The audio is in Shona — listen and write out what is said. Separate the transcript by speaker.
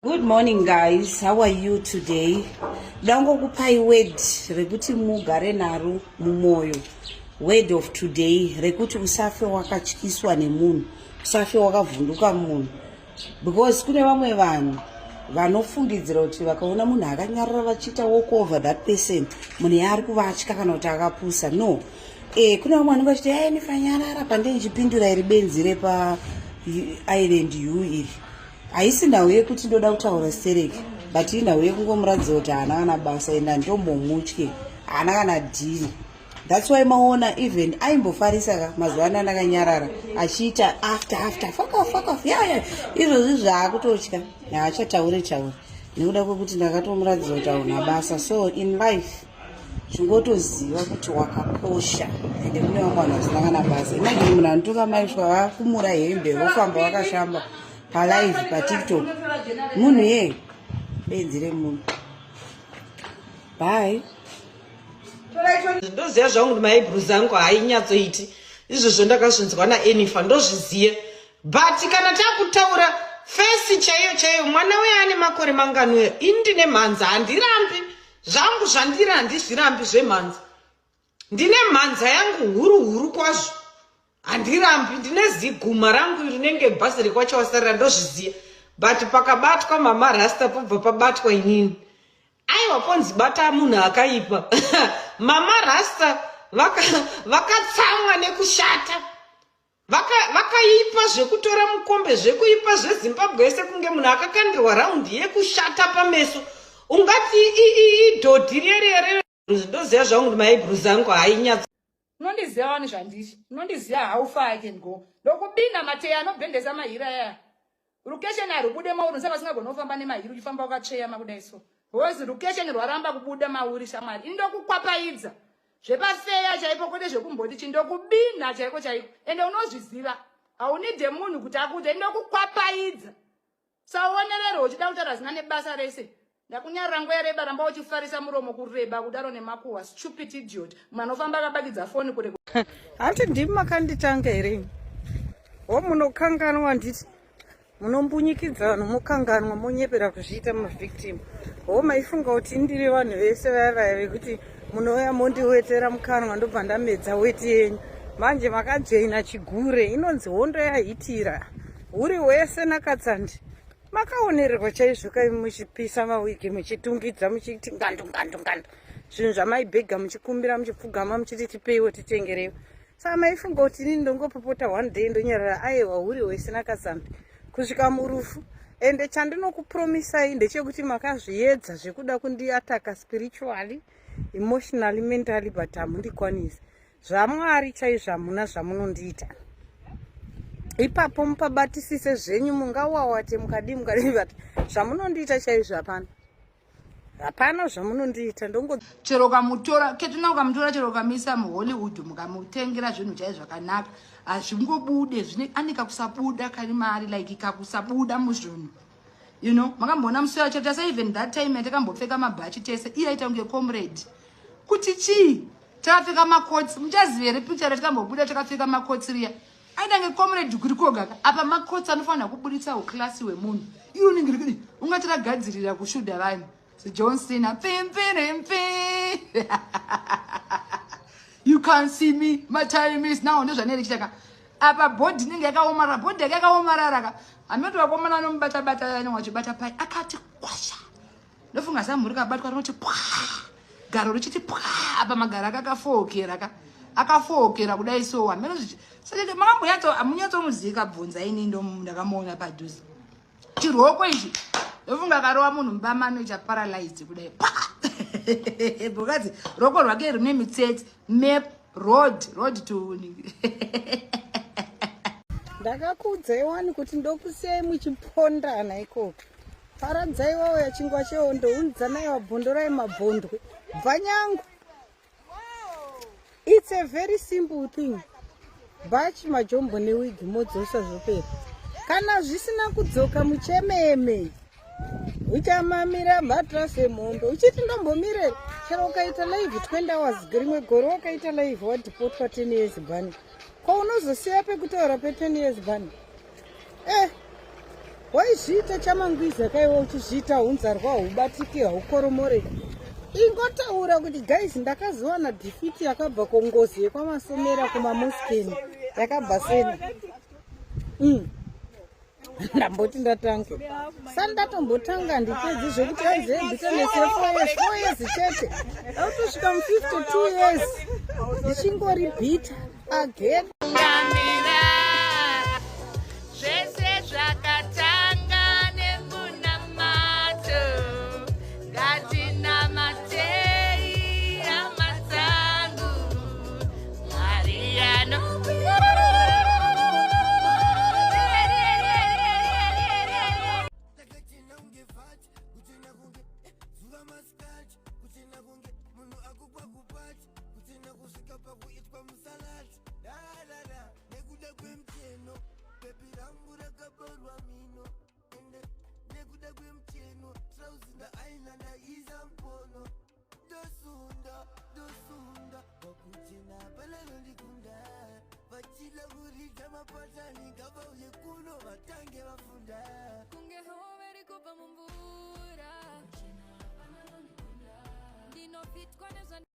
Speaker 1: Good morning guys, how are you today? Ndangokupai word rekuti mugare naro mumwoyo. Word of today rekuti usafe wakatyiswa nemunhu, usafe wakavhunduka munhu. Because kune vamwe vanhu vanofungidzira kuti vakaona munhu akanyarara vachiita walk over that person, munhu yaari kuvatya kana kuti akapusa. No. Eh, kune vamwe vanenge vachiti hey, nifanyarara pandei ndichipindura iri benzi repa island u iri. Haisi nhau yekuti ndoda kutaura stereki, but inhau yekungomuratidza kuti haana kana basa ende handitombomutye, haana kana dhiri. That's why maona even aimbofarisa ka mazuva ano anakanyarara achiita after after fuck off, fuck off, yeah, yeah. Izvozvi zvaakutotya haachataure taure nekuda kwekuti ndakatomuratidza kuti hauna basa. So in life chingotoziva kuti wakakosha ende kune vamwe vanhu vasina kana basa. Imagine munhu anotuka maiswa vakumura hembe vofamba vakashamba palive paTikTok, munhu ye benzi remunhu. Bye.
Speaker 2: Ndoziva zvangu kuti maibrews angu hainyatsoiti izvozvo, ndakazvinzwa naEnifa, ndozviziva. But kana takutaura face chaiyo chaiyo, mwana uyo ane makore manganuyo? Ini ndine mhanza, handirambi zvangu zvandiri, handizvirambi zvemhanza. Ndine mhanza yangu huru huru kwazvo, handirambi. Ndine ziguma rangu rinenge bhazi rekwachawasarira, ndozviziva. But pakabatwa Mama Rasta, pobva pabatwa inini. Aiwa, ponzi bata munhu akaipa. Mama Rasta vakatsamwa nekushata, vakaipa zvekutora mukombe zvekuipa zveZimbabwe yese, kunge munhu akakandirwa raundi yekushata pameso, ungati idhodhi rierere. Ndoziva zvangu kuti maibrews angu hainyatso.
Speaker 3: Unondiziva wani zvandiri, unondiziva how far I can go. Ndokubina mateya anobhendesa mahiri aya. Rukesheni harubude mauri, saka usingagoni kufamba nemahiri uchifamba wakatsveyama kudai. So because rukesheni rwaramba kubuda mauri, shamwari, ini ndokukwapaidza zvepafeya chaipo, kwete zvekumboti chindokubina chaiko chaiko. Ende unozviziva, haunidhe munhu kuti akuudze. Indokukwapaidza sauonererwa uchida kutaura zina nebasa rese. Ndakunyarira nguva yareba, ramba uchifarisa muromo kureba kudaro nemakuhwa. Stupid idiot, munhu anofamba akabakidza foni kure.
Speaker 4: Hanti ndimi makanditanga here? Ho, munokanganwa, handiti? Munombunyikidza vanhu, mokanganwa, monyepera kuzviita mavictim. Ho, maifunga kuti ndiri vanhu vese vaya vaya vekuti munouya mondiwetera mukanwa ndobva ndamedza weti yenyu. Manje makajoina chigure inonzi hondo yaHitira, huri hwese nakatsandi. Makaonererwa chaizvo kai, muchipisa mawigi, muchitungidza, muchiti ngandu ngandu ngandu zvinhu zvamaibhega, muchikumbira, muchipfugama, muchiti tipeiwo, titengereiwo. Saka maifunga kuti inini ndongopopota one day ndonyarara? Aiwa, huri hwese nakatsambi kusvika murufu. Ende chandinokupromisai ndechekuti makazviedza zvekuda kundiataka spiritually, emotionally, mentally, but hamundikwanisi. ZvaMwari chaizvo hamuna zvamunondiita ipapo. Mupabatisise zvenyu, mungawawate mukadii mukadii, but zvamunondiita chaizvo hapana, hapana zvamunondiita. Ndongo
Speaker 3: Chero ukamutora Ketuna, ukamutora, chero ukamisa muHollywood, mukamutengera zvinhu chaizvo zvakanaka, hazvingobude. Zvine ane kakusabuda kari maari, like kakusabuda muzvinhu. Makamboona musi wacho tasa, even that time yatakambopfeka mabhachi tese, iye aita kunge comrade kuti chii, takapfeka makotsi. Muchaziva here picture ratikambobuda takapfeka makotsi riya? Aita kunge comrade kuri kogaka apa. Makotsi anofanira kuburitsa uclass hwemunhu. Iwe unenge rikudi ungati ragadzirira kushuda vanhu. John Cena, pim pim pim. "You can't see me, my time is now." Ndozvanenge richitaka apa. Bhodhi inenge yakaomarara, bhodhi yake yakaomarara ka. Hamoti vakomana vanomubata bata, vanenge vachibata pai, akati kwasha. Ndofunga zamhuri kabatwa rinoti pwa, garo richiti pwa apa. Magaro ake akafookera ka, akafookera kudai. So hameno saka makambonyatso, hamunyatsomuzivi. Bvunza ini, ndo ndakamuona padhuze. Chiroko ichi, ndofunga akarova munhu mbamano ichaparalyzed kudai pa, because roko rwake rine mitsetse, map, road, road to
Speaker 4: Ndakakuudzai wani kuti ndokusiyai muchipondana ikoko. Paradzai wauya chingwa chehondo, unzanai wabvondorai mabvondwe bvanyangu. It's a very simple thing. Bhachi, majombo newigi modzosa, zvopera. Kana zvisina kudzoka, muchememe. Uchamamira mhatra semondo uchiti ndombomirere. Chero ukaita live 20 hours, rimwe gore wakaita live wadhipotwa 10 years ban, ko unozosiya pekutaura pe10 years ban? Eh. Waizviita chamangwiza kaiwa uchizviita hunzarwa haubatiki haukoromoreki. Ingotaura kuti guys ndakazowana defeat yakabva kongozi yekwamasomera kumamoskeni yakabva seni. Ndamboti ndatange sani ndatombotanga ndipedzi zvekuti hanzi bitterness ye4 years 4 years chete autosvika mu52 years ndichingori bitter again.
Speaker 5: Ngamira zvese zvakatanga nemunamato. Ngatinamatei hama dzangu, Mwari ano.
Speaker 6: Takachena kunge fati, kuchena kunge zuva masikati, kuchena kunge munhu akupwa kupati, kuchena kusvika pakuitwa musalati. Dadada nekuda kwemucheno, pepi rangu rakaborwa mino, ende nekuda kwemucheno trauzi ndaaina ndaisa mukono. Ndosunda, ndosunda pakuchena, pananondikunda. Vachida kuridza mapatani ngavauye kuno vatange vafunda.
Speaker 5: Kunge